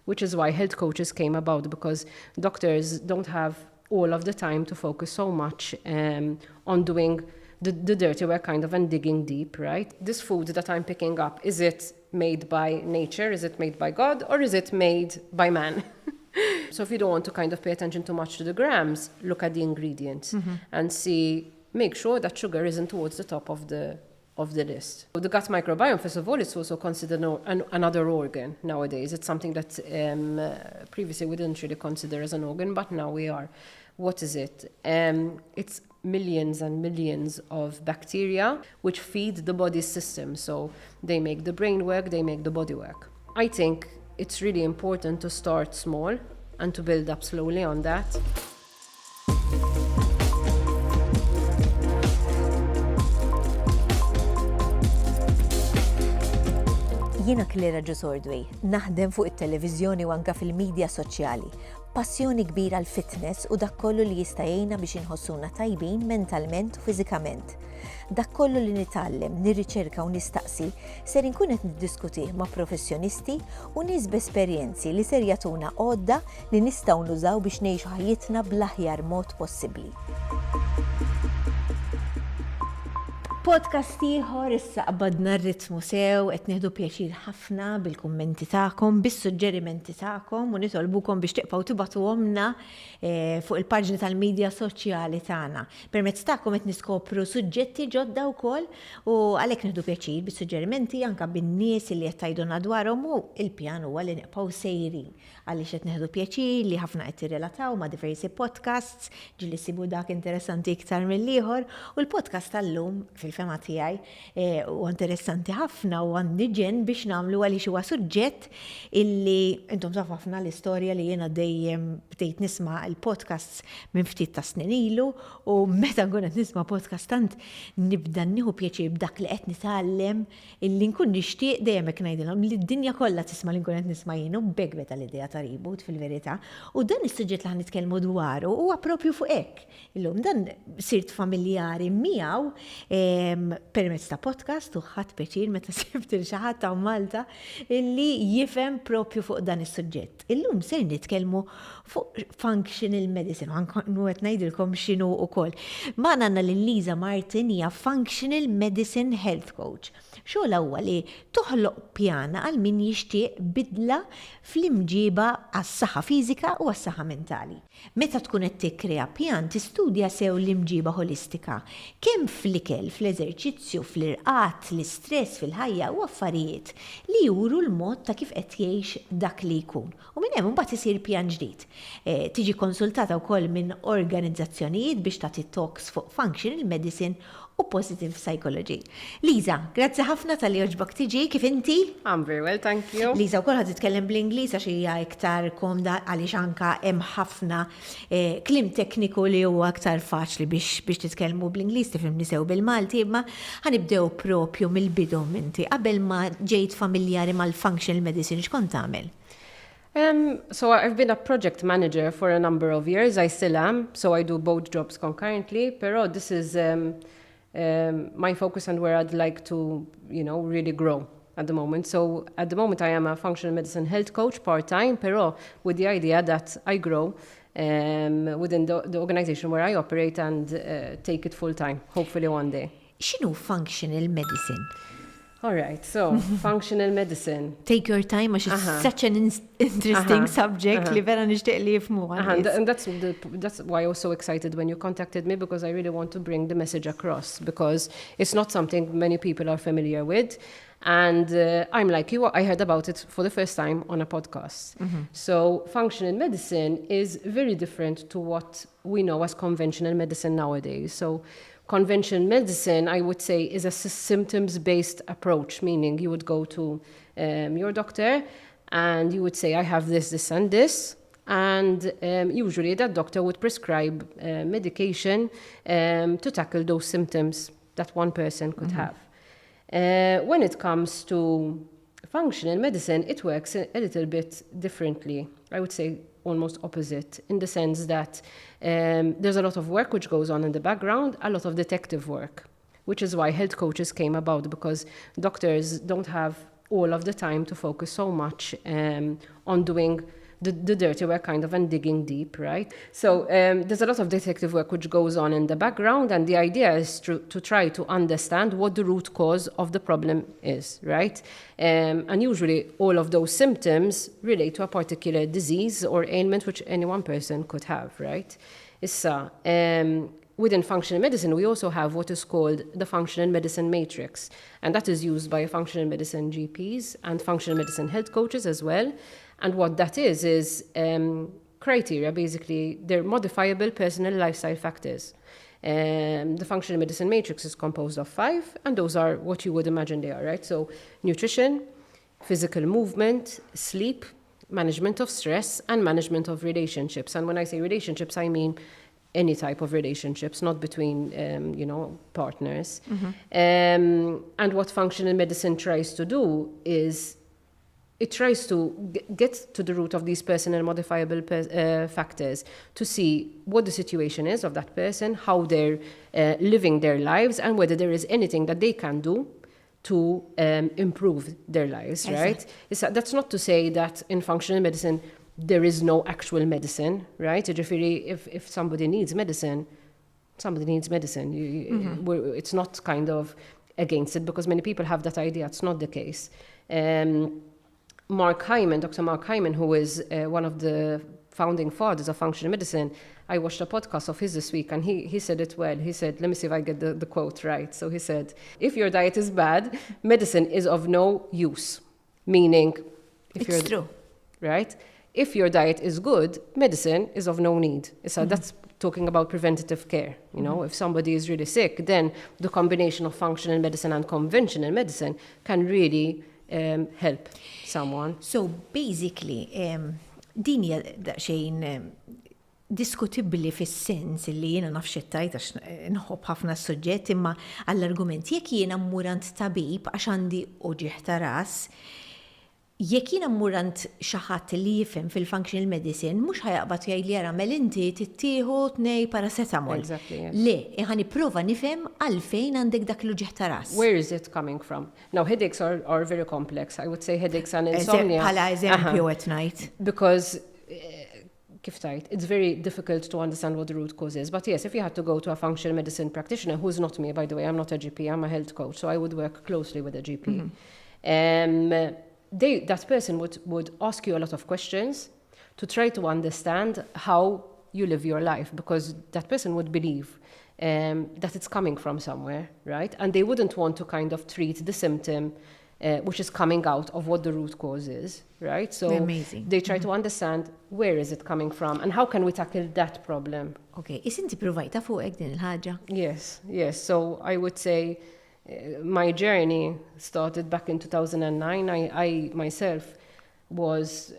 which is why health coaches came about because doctors don't have all of the time to focus so much um, on doing the, the dirty work kind of and digging deep, right? This food that I'm picking up, is it made by nature? Is it made by God? Or is it made by man? so if you don't want to kind of pay attention too much to the grams, look at the ingredients mm -hmm. and see, make sure that sugar isn't towards the top of the of the list. The gut microbiome, first of all, it's also considered an, another organ nowadays. It's something that um, previously we didn't really consider as an organ, but now we are. What is it? Um, it's millions and millions of bacteria which feed the body system. So they make the brain work, they make the body work. I think it's really important to start small and to build up slowly on that. Jiena Claire Ġusordway, naħdem fuq it-televiżjoni u anka fil-medja soċjali. Passjoni kbira l-fitness u dak kollu li jista' jgħinna biex inħossuna tajbin mentalment u fiżikament. Dak kollu li nitgħallem, nirriċerka u nistaqsi ser inkun qed niddiskutih ma' professjonisti u nies b'esperjenzi li ser jagħtuna għodda li nistgħu nużaw biex ngħixu ħajjitna bl-aħjar mod possibbli. Podcast ieħor issa qbadna r-ritmu sew, qed nieħdu pjaċir ħafna bil-kummenti tagħkom, bis-suġġerimenti tagħkom u nitolbukom biex tibqgħu tibagħtuhomlna eh, fuq il-paġni tal-medja soċjali tagħna. Permezz tagħkom qed niskopru suġġetti ġodda wkoll u għalhekk nieħdu pjaċir bis-suġġerimenti anke bin-nies li qed tgħidulna dwarhom u l-pjan huwa li nibqgħu sejrin għaliex qed nieħdu pjaċir li ħafna qed jirrelataw ma' diversi podcasts, ġieli ssibu dak interessanti iktar mill-ieħor, u l-podcast tal-lum, fil-fehma tiegħi, eh, huwa interessanti ħafna u għandi ġenn biex nagħmlu għaliex huwa suġġett illi intom tafu ħafna l-istorja li jiena dejjem bdejt nisma' il-podcasts minn ftit ta' snin ilu u meta nkun qed nisma' podcast tant nibda nieħu pjaċir b'dak li qed nitgħallem Illi nkun nixtieq dejjem hekk ngħidilhom li d-dinja kollha tisma' li nkun qed nisma' jien u b'hekk beda l-idea ta' reboot fil-verità. U dan is-suġġett li ħa nitkellmu dwaru huwa propju fuq hekk. Illum dan sirt familjari miegħu permezz ta' podcast u ħadt pjaċir meta sibt lil xi ħadd hawn Malta illi jifhem propju fuq dan is-suġġett. Illum ser nitkellmu fuq functional medicine, u nkunu qed ngħidilkom x'inhu wkoll. Magħna għandna lil Lisa Martin hija functional medicine health coach. Xogħolha huwa li toħloq pjan għal min jixtieq bidla fl-imġiba għas-saħħa fiżika u għas-saħħa mentali. Meta tkun qed tikkrea pjan tistudja sew l-imġiba ħolistika, kemm fl-ikel, fl-eżerċizzju, fl-irqad, l-istress fil-ħajja u affarijiet li juru l-mod ta' kif qed jgħix dak li jkun. U minn hemm imbagħad isir pjan ġdid. Tiġi konsultata wkoll minn organizzazzjonijiet biex tagħti talks fuq functional medicine u positive psychology. Lisa, grazzi ħafna talli għoġbok tiġi, kif inti? I'm very well, thank you. Lisa wkoll ħa titkellem bl-Ingliż għax hija iktar komda għaliex anka hemm ħafna eh, kliem tekniku li huwa aktar faċli biex biex titkellmu bl-Ingliż tifhimni sew bil-Malti, imma ħanibdew propju mill-bidu inti. Qabel ma ġejt familjari mal-functional medicine x'kont tagħmel? Um, so I've been a project manager for a number of years. I still am. So I do both jobs concurrently. Pero this is um, um, my focus and where I'd like to, you know, really grow at the moment. So at the moment I am a functional medicine health coach part-time, pero with the idea that I grow um, within the, the organization where I operate and uh, take it full-time, hopefully one day. X'inhu functional medicine? All right, so functional medicine. Take your time għax it's such an interesting subject li vera nixtieq li jifhmu. And that's, the, that's why I was so excited when you contacted me because I really want to bring the message across because it's not something many people are familiar with. And uh, I'm like you, I heard about it for the first time on a podcast. Mm -hmm. So, functional medicine is very different to what we know as conventional medicine nowadays. So, conventional medicine, I would say, is a symptoms based approach, meaning you would go to um, your doctor and you would say, I have this, this, and this. And um, usually that doctor would prescribe uh, medication um, to tackle those symptoms that one person could mm -hmm. have. Uh, when it comes to functional medicine, it works a, a little bit differently. I would say almost opposite in the sense that um, there's a lot of work which goes on in the background, a lot of detective work, which is why health coaches came about because doctors don't have all of the time to focus so much on doing the dirty work kind of and digging deep, right? So there's a lot of detective work which goes on in the background, and the idea is to try to understand what the root cause of the problem is, right? And usually all of those symptoms relate to a particular disease or ailment which any one person could have, right? Issa, within functional medicine, we also have what is called the functional medicine matrix, and that is used by functional medicine GPs and functional medicine health coaches as well. And what that is, is criteria, basically, they're modifiable personal lifestyle factors. The functional medicine matrix is composed of 5, and those are what you would imagine they are, right? So nutrition, physical movement, sleep, management of stress, and management of relationships. And when I say relationships, I mean any type of relationships, not between partners. And what functional medicine tries to do is it tries to get to the root of these personal modifiable factors to see what the situation is of that person, how they're living their lives, and whether there is anything that they can do to improve their lives, right? That's not to say that in functional medicine there is no actual medicine, right? Ġifieri, if somebody needs medicine, somebody needs medicine. It's not kind of against it, because many people have that idea. It's not the case. Mark Hyman, Dr. Mark Hyman, who is one of the founding fathers of functional medicine, I watched a podcast of his this week, and he said it well. He said, let me see if I get the quote right. So he said, if your diet is bad, medicine is of no use. Meaning, if It's you're true. Right? If your diet is good, medicine is of no need. So that's talking about preventative care. If somebody is really sick, then the combination of functional medicine and conventional medicine can really help someone. So basically, din hija daqsxejn diskutibbli fis-sens li jiena naf x'għedt għax nħobb ħafna s-suġġett, imma għall-argument jekk jiena mmur għand tabib għax għandi uġigħ ta' ras, jekk jiena mmur għand xi ħadd li jifhem fil-functional medicine, mhux ħa jaqbad jgħid li ara mela inti tieħu tnejn paracetamol. Exactly, yes. Le, ħa nipprova nifhem għalfejn għandek dak l-uġigħ ta' ras. Where is it coming from? Now, headaches are very complex. I would say headaches and insomnia. Bħala eżempju at night. Because, kif tgħid, it's very difficult to understand what the root cause is. But yes, if you had to go to a functional medicine practitioner, who's not me, by the way, I'm not a GP, I'm a health coach, so I would work closely with a GP. That person would ask you a lot of questions to try to understand how you live your life, because that person would believe that it's coming from somewhere, right? And they wouldn't want to kind of treat the symptom which is coming out of what the root cause is, right? So Amazing. they try to understand where is it coming from and how can we tackle that problem. Okay, issa inti provajtha fuqek din il-ħaġa? Yes. So I would say my journey started back in 2009. I myself was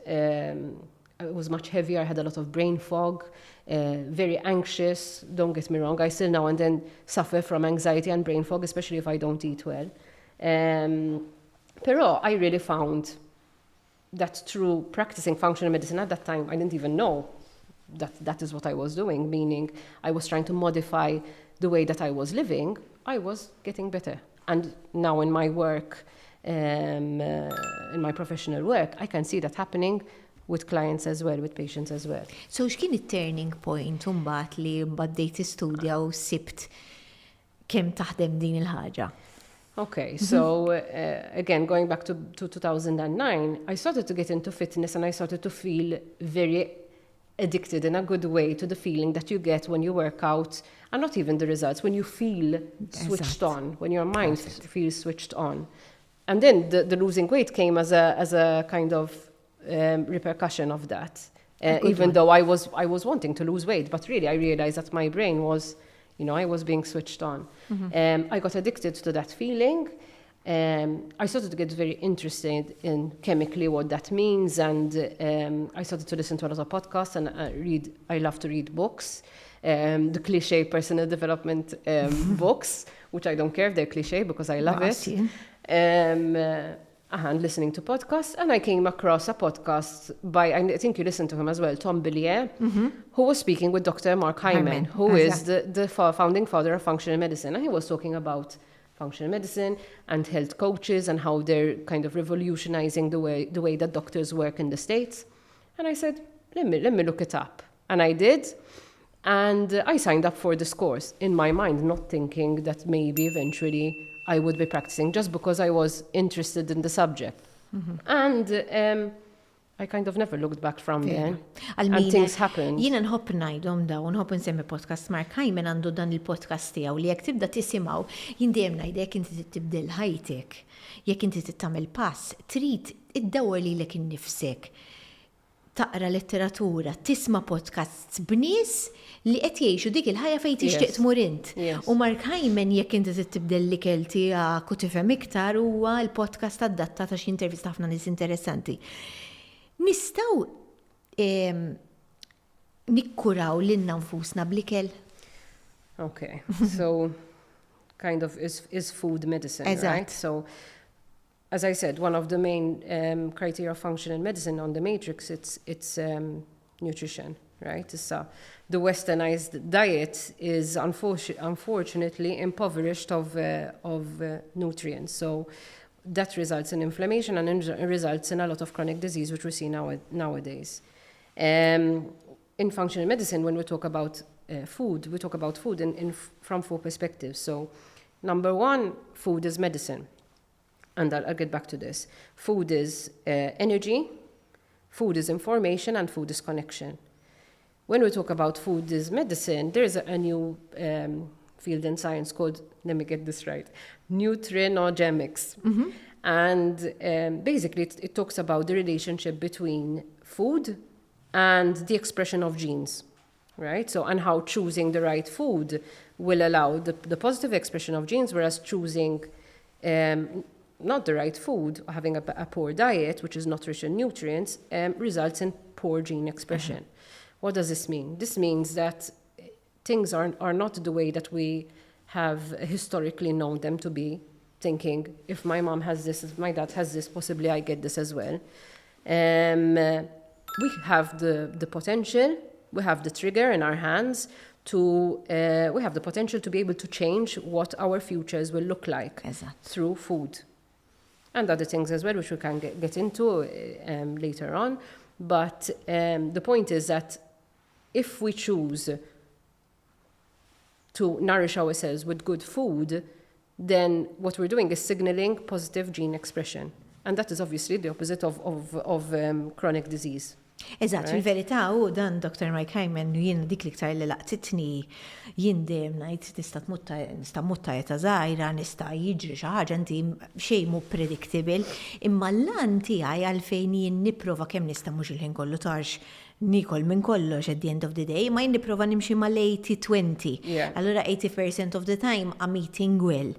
much heavier. I had a lot of brain fog, very anxious. Don't get me wrong. I still now and then suffer from anxiety and brain fog, especially if I don't eat well. Però I really found that through practicing functional medicine at that time, I didn't even know that that is what I was doing, meaning I was trying to modify the way that I was living. I was getting better. And now in my work, in my professional work, I can see that happening with clients as well, with patients as well. So x'kien it-turning point mbagħad li mbagħad bdejt tistudja u sibt kemm taħdem din il-ħaġa? Okay, so again, going back to 2009, I started to get into fitness and I started to feel very addicted in a good way to the feeling that you get when you work out, and not even the results, when you feel switched Eżatt. On, when your mind feels switched on. And then the losing weight came as a kind of repercussion of that. A good Even one. though I was wanting to lose weight, but really I realized that my brain was, I was being switched on. I got addicted to that feeling. I started to get very interested in chemically what that means, and I started to listen to a lot of podcasts and read. I love to read books, the cliche personal development books, which I don't care if they're cliche because I love it. Għassin. And listening to podcasts, and I came across a podcast by, I think you listened to him as well, Tom Bilyeu, who was speaking with Dr. Mark Hyman, Hyman, who is eżatt. the founding father of functional medicine, and he was talking about functional medicine and health coaches and how they're kind of revolutionizing the way, the way that doctors work in the States. And I said, let me, let me look it up. And I did. And I signed up for this course in my mind, not thinking that maybe eventually I would be practicing just because I was interested in the subject. Mm -hmm. And um, I kind of never looked back from then. And things happened. Jiena nħobb ngħidhom dawn, nħobb nsemmi podcast Mark Hyman għandu dan il-podcast tiegħu li jekk tibda tisimgħu, jien dejjem ngħid jekk inti tibdel ħajtek, jekk inti tagħmel pass, trid iddawwar lilek innifsek taqra letteratura, tisma' podcasts b'nies li qed jgħixu dik il-ħajja fejn tixtieq tmur int. U Mark Hyman jekk inti trid tibdel l-ikel tiegħek u tifhem iktar huwa l-podcast adattat għax jintervista ħafna nies interessanti. Nistgħu ehm, nikkuraw lilna nfusna bl-ikel? Okay, so kind of is, is food medicine, right? So as I said, one of the main um, criteria of functional medicine on the matrix, it's, it's um, nutrition, right? Issa, the westernized diet is unfortunately impoverished of, uh, of uh, nutrients. So that results in inflammation and in results in a lot of chronic disease, which we see now, nowadays. Um, in functional medicine, when we talk about uh, food, we talk about food in, in, from four perspectives. So, number one, food is medicine. And I'll, I'll get back to this. Food is uh, energy, food is information, and food is connection. When we talk about food is medicine, there's a, a new um, field in science called, let me get this right, nutrigenomics. Mm -hmm. And um, basically, it, it talks about the relationship between food and the expression of genes right? So, and how choosing the right food will allow the, the positive expression of genes, whereas choosing um, not the right food, having a, a poor diet, which is not rich in nutrients, um, results in poor gene expression. Mm -hmm. What does this mean? This means that things are, are not the way that we have historically known them to be, thinking if my mom has this, if my dad has this, possibly I get this as well. Um, we have the, the potential, we have the trigger in our hands to, uh, we have the potential to be able to change what our futures will look like through food. And other things as well, which we can get, get into um, later on. But um, the point is that if we choose to nourish ourselves with good food, then what we're doing is signaling positive gene expression. And that is obviously the opposite of, of, of um, chronic disease. Eżatt, fil-verità u dan Dr. Mike Hyman jien dik l-iktar li laqtitni jien dejjem ngħid tista' tmutta nista' mutta ta' żgħira, nista' jiġri xi ħaġa inti xejn mhu predictable, imma l-għan tiegħi għalfejn jien nipprova kemm nista' mhux il-ħin kollu tarx niekol minn kollox at the end of the day, ma jien nipprova nimxi mal-80-20. Allura 80% of the time I'm eating well.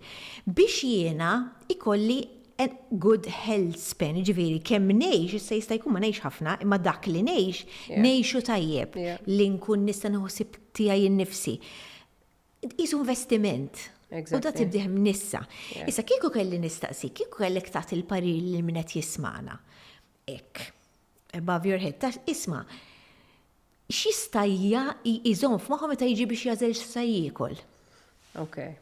Biex jiena ikolli a good health span, ġifieri kemm ngħix, issa jista' jkun ma ngħix ħafna, imma dak li ngħix, ngħixu tajjeb, li nkun nista' nieħu ħsieb tiegħi nnifsi. Qisu investiment. U da tibdih minn issa. Issa kieku kelli nistaqsi, kieku kellek tagħti l-parir lil min qed jismagħna. Hekk. Above your head. Ta' isma' x'jista' jżomm f'moħħu meta jiġi biex jagħżel x'sa jiekol? Okay.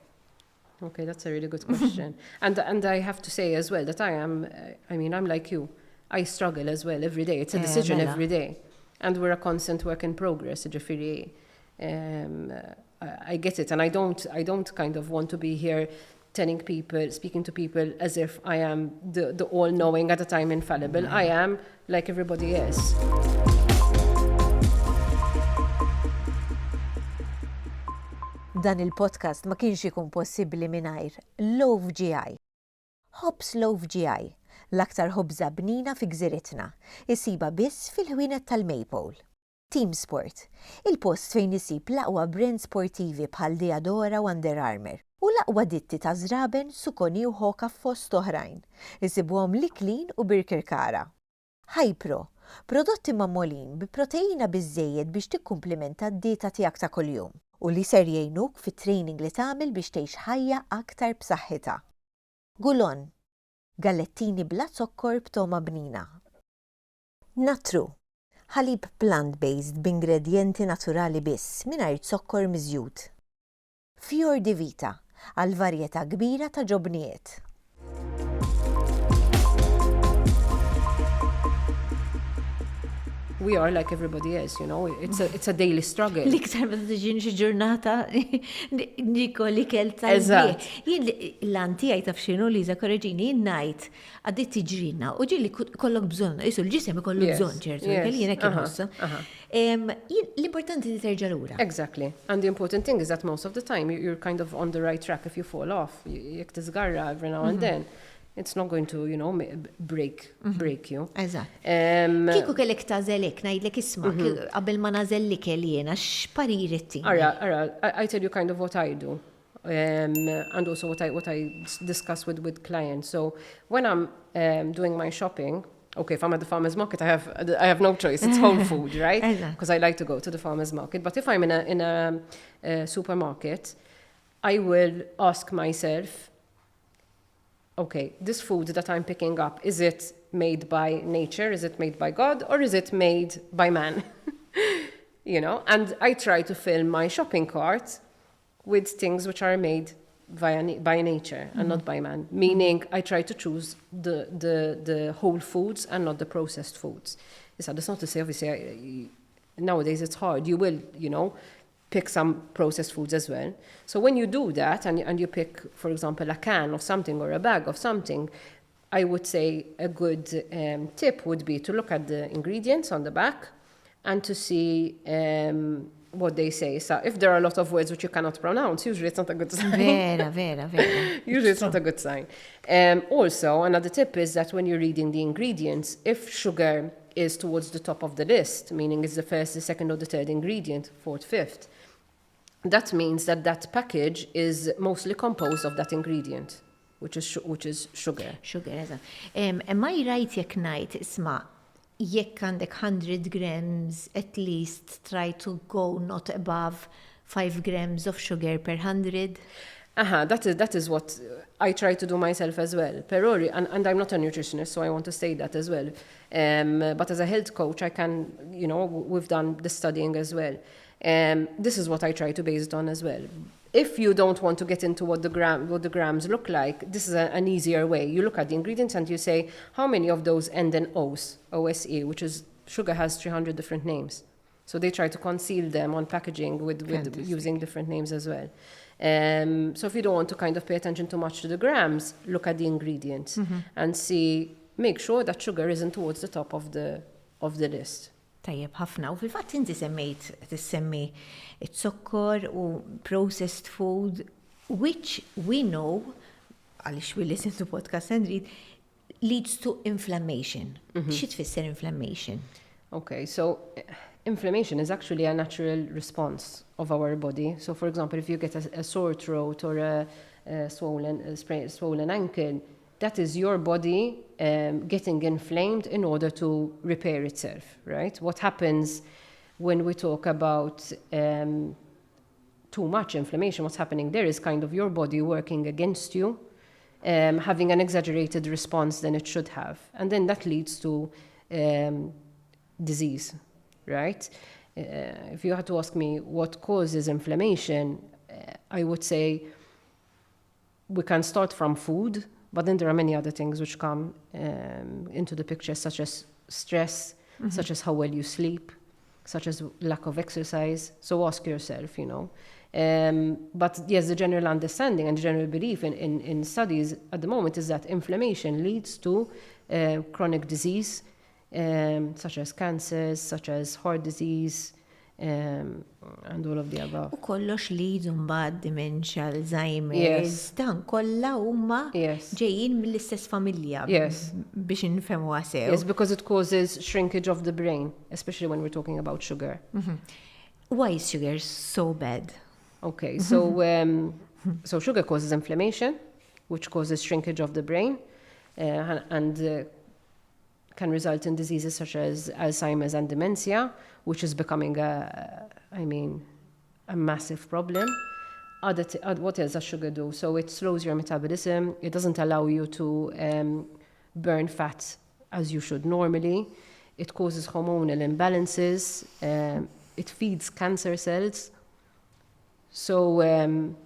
Okay, that's a really good question. and and I have to say as well that I am I mean I'm like you. I struggle as well every day. It's a eh, decision mela. every day. And we're a constant work in progress, ġifieri um, I get it and I don't I don't kind of want to be here telling people, speaking to people as if I am the, the all-knowing at a time infallible. I am like everybody else. Dan il-podcast ma kienx ikun possibbli mingħajr Loaf GI. Ħobż Loaf GI, l-aktar ħobża bnina fi gżiritna, issibha biss fil-ħwienet tal-Maypole. Team Sport, il-post fejn isib l-aqwa brands sportivi bħal Diadora u Under Armour, u l-aqwa ditti ta' żraben, Saucony u Hoka fost oħrajn. Isibuhom l-Iklin u Birkirkara. Hypro, prodotti magħmulin bi proteina biżżejjed biex tikkumplimenta d-dieta tiegħek ta' kuljum u li ser jgħinuk fit-training li tagħmel biex tgħix ħajja aktar b'saħħitha. Gulon, gallettini bla zokkor b'togħma bnina. Natru, ħalib plant-based b'ingredjenti naturali biss mingħajr zokkor miżjud. Fior di Vita, għal varjetà kbira ta' ġobnijiet. We are like everybody else, you know, it's a, it's a daily struggle. L-iktar meta tiġini xi ġurnata nikol ikel tal Jien l-għan tiegħi taf x'inhu Liża korreġini, jien ngħid għaddiet tiġrina u ġieli kollok bżonn, isu l-ġisem ikollu bżonn ċertu ikel jien hekk inħossha. L-importanti li terġa' lura. Exactly. And the important thing is that most of the time you're kind of on the right track if you fall off, jekk tiżgarra every now and then. It's not going to, you know, break, mhm. break you. Eżatt. Kieku kellek tagħżel hekk, ngħidlek isma' mhm. qabel ma nagħżel l-ikel jiena x'parir ittini. Ara, ara, I tell you kind of what I do. Um, and also what I what I discuss with with clients. So when I'm um, doing my shopping, okay, if I'm at the farmer's market, I have I have no choice. It's whole food, right? Because I like to go to the farmer's market. But if I'm in a in a, a supermarket, I will ask myself, okay, this food that I'm picking up, is it made by nature? Is it made by God? Or is it made by man? you know, and I try to fill my shopping cart with things which are made via, by nature and not by man. Meaning, I try to choose the, the, the whole foods and not the processed foods. Issa, that's not to say, obviously, I, nowadays it's hard. You will, you know, pick some processed foods as well. So when you do that and, and you pick, for example, a can of something or a bag of something, I would say a good um, tip would be to look at the ingredients on the back and to see um, what they say. So if there are a lot of words which you cannot pronounce, usually it's not a good sign. Vera, vera, vera. usually it's not a good sign. Um, also, another tip is that when you're reading the ingredients, if sugar is towards the top of the list, meaning it's the first, the second, or the third ingredient, fourth, fifth, that means that that package is mostly composed of that ingredient, which is, which is sugar. Sugar, eżatt. Am I right jekk ngħid, isma' jekk għandek 100 grams, at least try to go not above 5 grams of sugar per 100? Aha, that is, that is what I try to do myself as well. Però, and, and I'm not a nutritionist, so I want to say that as well. Um, but as a health coach, I can, you know, we've done the studying as well. Um, this is what I try to base it on as well. If you don't want to get into what the, gram, what the grams look like, this is a, an easier way. You look at the ingredients and you say, how many of those end in OSE, O-S-E, which is, sugar has 300 different names. So they try to conceal them on packaging with, with using different names as well. Um, so if you don't want to kind of pay attention too much to the grams, look at the ingredients mm -hmm. and see, make sure that sugar isn't towards the top of the, of the list. Tajjeb ħafna. U fil-fatt inti semmejt tissemmi it-zokkor u processed food, which we know, għaliex we listen to podcast and read, leads to inflammation. Mm -hmm. Xi tfisser inflammation? Okay, so eh, inflammation is actually a natural response of our body. So for example, if you get a, a sore throat or a, a swollen, a swollen ankle, that is your body um, getting inflamed in order to repair itself, right? What happens when we talk about um, too much inflammation, what's happening there is kind of your body working against you, um, having an exaggerated response than it should have. And then that leads to um, disease, right? Uh, if you had to ask me what causes inflammation, uh, I would say we can start from food, but then there are many other things which come um, into the picture, such as stress, mm -hmm. such as how well you sleep, such as lack of exercise. So ask yourself, you know. Um, but yes, the general understanding and the general belief in, in, in studies at the moment is that inflammation leads to uh, chronic disease, um, such as cancers, such as heart disease, um, and all of the above. U kollox li mbagħad dementia, Alzheimer's, yes. dan kollha huma yes. ġejjin mill-istess familja yes. biex nfehmu sew. Yes, because it causes shrinkage of the brain, especially when we're talking about sugar. Mm -hmm. Why is sugar so bad? Okay, so um, so sugar causes inflammation, which causes shrinkage of the brain, uh, and uh, can result in diseases such as Alzheimer's and dementia, which is becoming a, I mean, a massive problem. Other what else does sugar do? So it slows your metabolism. It doesn't allow you to um, burn fat as you should normally. It causes hormonal imbalances. Um, it feeds cancer cells. So um,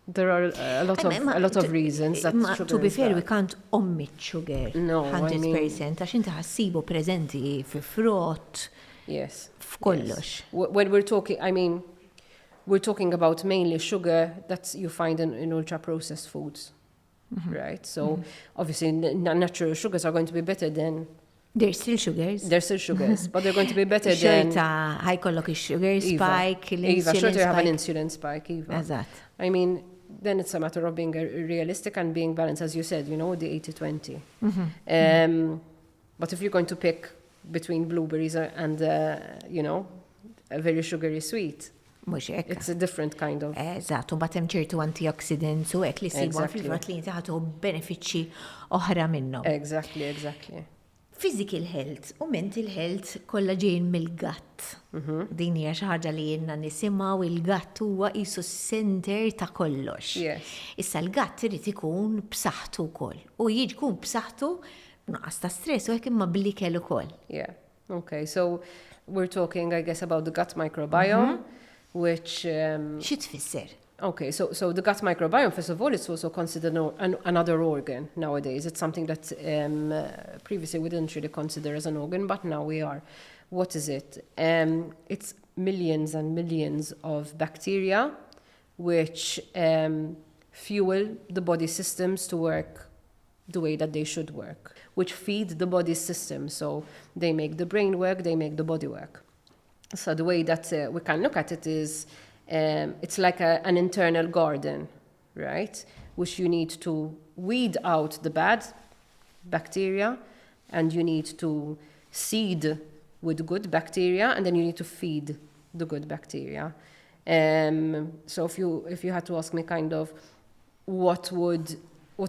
There are a lot of reasons that Ma, sugar to be is fair, we bad. can't omit sugar. No, I 100%, mean- għax inti ħa ssibu preżenti fi frott, f'kollox. Yes. When we're talking, I mean, we're talking about mainly sugar that you find in ultra processed foods, right? So obviously, natural sugars are going to be better than There's still sugars. They're still sugars, but they're going to be better than Xorta ħa jkollok il-sugar Iva. spike, Iva, l-insulin sure to have an spike. insulin spike, Iva. Eżatt. I mean, then it's a matter of being realistic and being balanced, as you said, the 80-20. But if you're going to pick between blueberries and a very sugary sweet, Mhux hekk. it's a different kind of. Eżatt, u mbagħad hemm ċertu antioxidants u hekk li ssibu fil-frott li inti ħa tieħu benefiċċji oħra minnhom. Physical health u mental health kollha ġejjin mill-gut. Din hija xi ħaġa li jiena nisimgħu, il-gut huwa qisu center ta' kollox. Issa l-gut irid ikun b'saħħtu wkoll. U jiġi jkun b'saħħtu nuqqas ta' stress u hekk imma bl-ikel ukoll. Yeah. Okay. So we're talking, I guess, about the gut microbiome, which Xi tfisser? Okay, so the gut microbiome, first of all, it's also considered no, another organ nowadays. It's something that previously we didn't really consider as an organ, but now we are. What is it? It's millions and millions of bacteria which fuel the body systems to work the way that they should work, which feed the body system. So they make the brain work, they make the body work. So the way that we can look at it is it's like an internal garden, right? Which you need to weed out the bad bacteria and you need to seed with good bacteria and then you need to feed the good bacteria. So if you had to ask me kind of what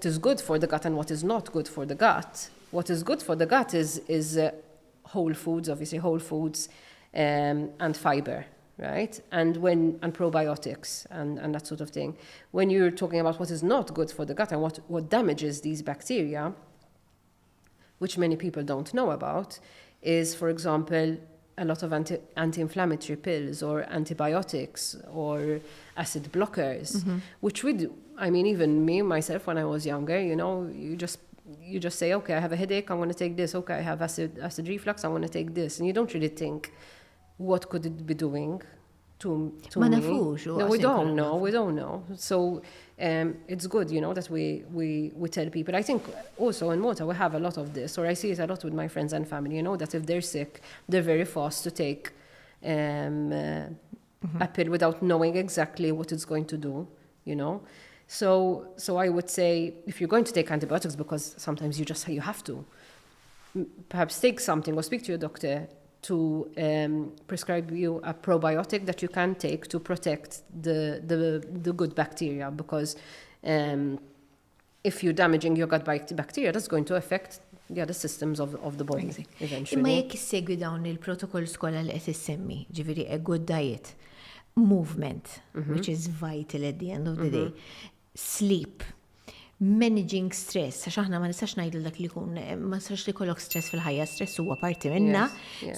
is good for the gut and what is not good for the gut, what is good for the gut is whole foods, obviously whole foods, and fiber, right? And probiotics and that sort of thing. When you're talking about what is not good for the gut and what damages these bacteria, which many people don't know about, is, for example, a lot of anti-inflammatory pills or antibiotics or acid blockers, which we do. I mean, even me, myself, when I was younger, you just say, "Okay, I have a headache, I'm going to take this. Okay, I have acid reflux, I'm going to take this." And you don't really think, what could it be doing to Ma me? nafux, u No, we għasin don't kullu know. We don't know. So it's good that we tell people. I think also in Malta we have a lot of this, or I see it a lot with my friends and family, that if they're sick, they're very fast to take a pill without knowing exactly what it's going to do. So I would say if you're going to take antibiotics, because sometimes you have to, perhaps take something or speak to your doctor to prescribe you a probiotic that you can take to protect the good bacteria, because if you're damaging your gut bacteria, that's going to affect the other systems of the body eventually. Imma jekk issegwi dawn il-protokoll kollha li qed issemmi, ġifieri a good diet, movement, which is vital at the end of the day, sleep, managing stress, għax aħna ma nistax ngħidu dak li jkun, ma nistax li jkollok stress fil-ħajja, stress huwa parti minna.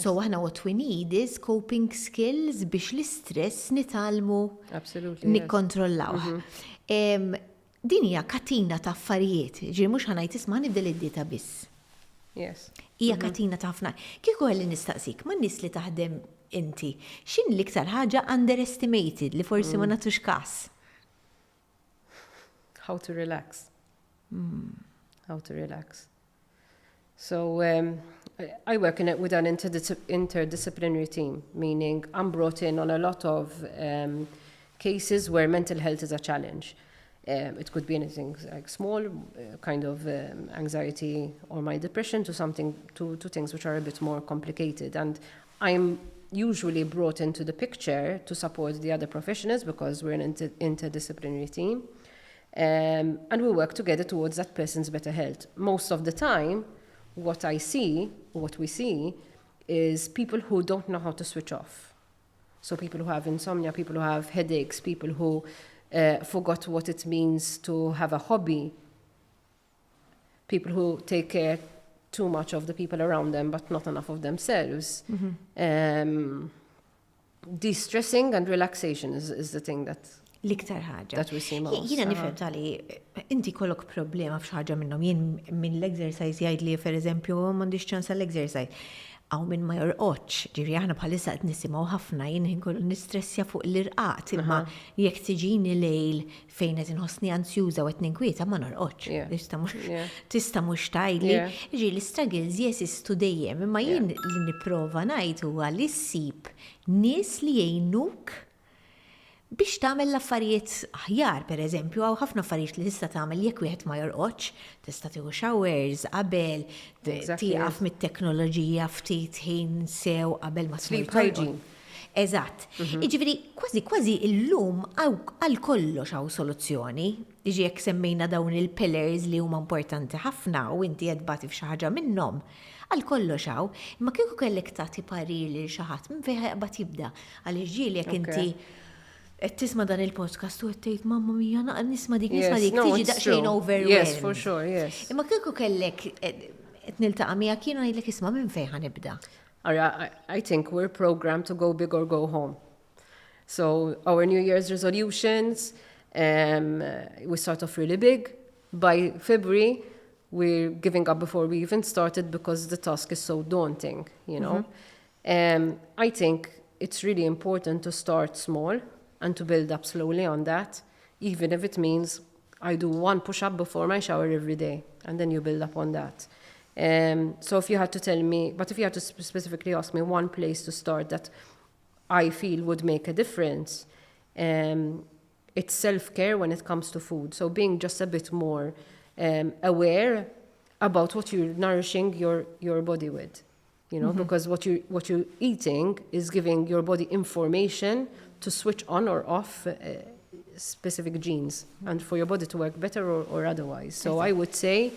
So aħna what we need is coping skills biex l-istress nitgħallmu nikkontrollaw. Din hija katina ta' affarijiet, ġifieri mhux ħa ngħid isma' nibdel id-dieta biss. Hija katina ta' ħafna. Kieku kelli nistaqsik, ma' nies li taħdem inti, x'inhi l-iktar ħaġa underestimated li forsi ma nagħtux kas? How to relax. How to relax. So I work with an interdisciplinary team, meaning I'm brought in on a lot of cases where mental health is a challenge. It could be anything like small, kind of anxiety or mild depression, to things which are a bit more complicated. And I'm usually brought into the picture to support the other professionals because we're an interdisciplinary team. And we work together towards that person's better health. Most of the time, what I see, what we see, is people who don't know how to switch off. So people who have insomnia, people who have headaches, people who forgot what it means to have a hobby, people who take care too much of the people around them but not enough of themselves. De-stressing and relaxation is the thing that L-iktar ħaġa. That we see most. Jiena nifhem tali, inti kollok problema f'xi ħaġa minnhom. Jien minn l-exercise jgħid li per eżempju m'għandix ċans għall-exercise. Hawn min ma jorqodx, ġifieri aħna bħalissa qed nisimgħu ħafna jien ħin kollu nistressja fuq l-irqad, imma jekk tiġini lejl fejn qed inħossni ansjuża u qed ninkwieta ma norqodx. Tista' mhux tgħidli. Ġifieri l-istruggles jeżistu dejjem, imma jien li nipprova ngħid huwa li ssib nies li jgħinuk biex tagħmel l-affarijiet aħjar, per eżempju, hawn ħafna affarijiet li tista' tagħmel jekk wieħed ma jorqodx, tista' tieħu showers qabel, tieqaf mit-teknoloġija ftit ħin sew qabel ma Sleep hygiene. Eżatt. Jiġifieri kważi kważi illum għal kollox hawn soluzzjoni. Jiġi jekk semmejna dawn il-pillars li huma importanti ħafna u inti qed tbati f'xi ħaġa minnhom, għal kollox hawn. Imma kieku kellek tagħti parir lil xi ħadd minn fejn ħa jaqbad jibda? Għaliex ġieli jekk inti qed tisma' dan il-podcast u qed tgħid mamma mia nisma' dik nisma' dik tiġi daqsxejn overwhelmed. Yes, for sure, yes. Imma kieku kellek qed niltaqa' miegħek jien u ngħidlek isma' minn fejn ħa nibda. Ara, I think we're programmed to go big or go home. So our New Year's resolutions, we start off really big. By February, we're giving up before we even started because the task is so daunting, you know. I think it's really important to start small and to build up slowly on that, even if it means I do one push-up before my shower every day, and then you build up on that. So if you had to tell me, but if you had to specifically ask me one place to start that I feel would make a difference, it's self-care when it comes to food. So being just a bit more aware about what you're nourishing your body with, because what you're eating is giving your body information to switch on or off specific genes and for your body to work better or otherwise. So I would say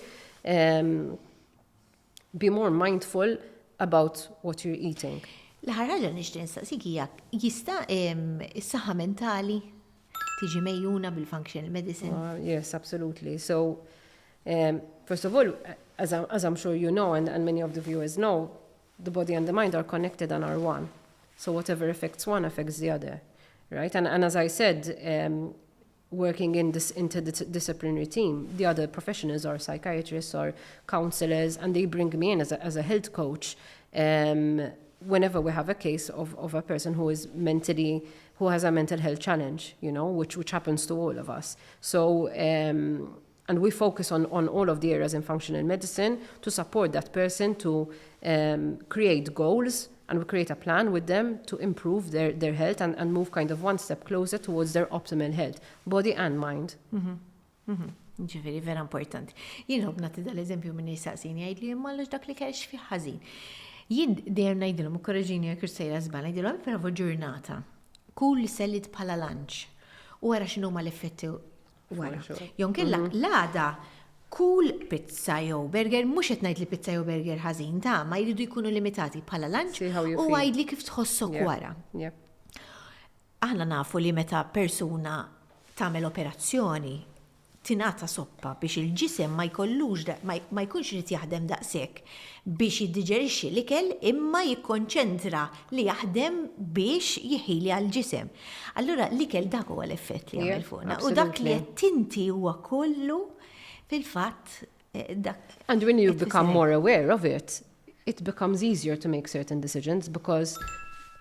be more mindful about what you're eating. L-aħħar ħaġa nixtieq nistaqsik hija jista' is-saħħa mentali tiġi megħjuna bil-functional medicine? Yes, absolutely. So, first of all, as I'm sure you know, and many of the viewers know, the body and the mind are connected and are one. So whatever affects one affects the other, right? And as I said, working in this interdisciplinary team, the other professionals are psychiatrists or counselors, and they bring me in as a health coach whenever we have a case of a person who is mentally, who has a mental health challenge, which happens to all of us. And we focus on all of the areas in functional medicine to support that person to create goals, and we create a plan with them to improve their health and move kind of one step closer towards their optimal health, body and mind. Ġifieri, vera importanti. Jien nħobb nagħti dal-eżempju minn jistaqsini jgħid li imma għaliex dak li kellx fih ħażin. Jien dejjem ngħidilhom, u korreġini jekk sejra żball, ngħidilhom prova ġurnata. Kull salad bħala lunch. U wara x'inhuma l-effetti wara. Jew inkella l-għada kull pizza jew burger, mhux qed ngħid li pizza jew burger ħażin ta' ma jridu jkunu limitati bħala lunch See how you u feel. għidli kif tħossok wara. Aħna nafu li meta persuna tagħmel operazzjoni tingħata soppa biex il-ġisem ma jkollux da-, ma ma jkunx irid jaħdem daqshekk biex jiddiġerixxi l-ikel imma jikkonċentra li jaħdem biex jiħili għall-ġisem. Allura l-ikel dak huwa l-effett li jagħmel fuqna. U dak li qed tinti huwa kollu fil-fatt dak. And when you It become is more aware of it, it becomes easier to make certain decisions because,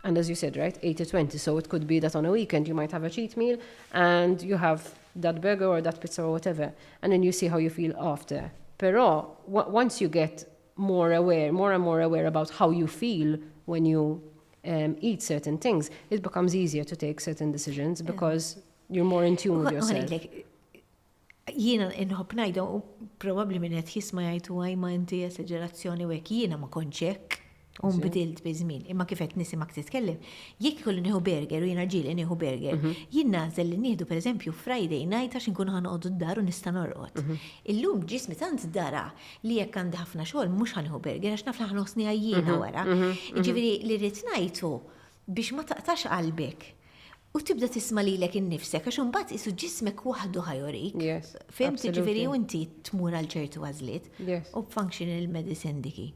and as you said, right, 80-20, so it could be that on a weekend you might have a cheat meal and you have that burger or that pizza or whatever, and then you see how you feel after. Però, once you get more aware, more and more aware about how you feel when you eat certain things, it becomes easier to take certain decisions because you're more in tune with yourself. Ngħidlek, jiena inħobb ngħidu, u probabbli min qed jisma' jgħid għaj ma inti esaġerazzjoni u hekk, jiena ma kontx hekk. U nbidilt biż-żmien, imma kif qed nisimgħek titkellem, jekk ikolli nieħu burger u jiena ġieli nieħu burger, jien nagħżel li nieħdu pereżempju Friday night għax inkunu ħa noqogħdu d-dar u nista' norqod. Illum ġismi tant dara li jekk għandi ħafna xogħol mhux ħa nieħu burger għax naf li ħa nħossni għajjiena wara. Jiġifieri li rrid ngħidu biex ma taqtax qalbek u tibda tisma' lilek innifsek għax imbagħad isu ġismek waħdu ħajorik. Fhimt? Ġifieri u inti tmur għal ċertu għażliet. U functional medicine diki.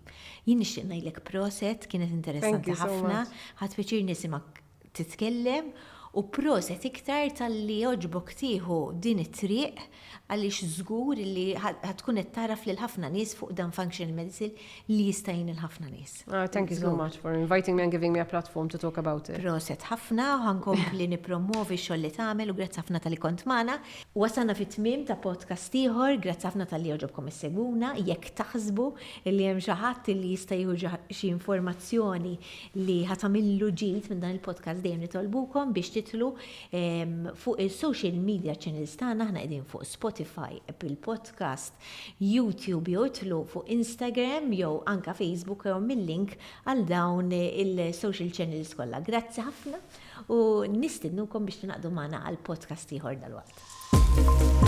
Jien nixtieq ngħidlek proset, kienet interessanti Thank you so ħafna, much. ħadt pjaċir nisimgħek titkellem U proset iktar talli għoġbok tieħu din it-triq għaliex żgur li ħa tkun qed tagħraf lil ħafna nies fuq dan functional medicine li jista' jgħin lil ħafna nies. Ah, thank you so much for inviting me and giving me a platform to talk about it. Proset ħafna u ħa nkompli nippromwovi x-xogħol li tagħmel u grazzi ħafna talli kont magħna. Wasalna fit-tmiem ta' podcast ieħor, grazzi ħafna talli għoġobkom issegwuna, jekk taħsbu li hemm xi ħadd li jista' jieħu xi informazzjoni li ħa tagħmillu ġid minn dan il-podcast dejjem nitolbukom biex tidħlu fuq il-social media channels tagħna, aħna qegħdin fuq Spotify, Apple Podcast, YouTube jew idħlu fuq Instagram jew anka Facebook jew mill-link għal dawn il-social channels kollha. Grazzi ħafna u nistednukom biex tingħaqdu magħna għal podcast ieħor dalwaqt.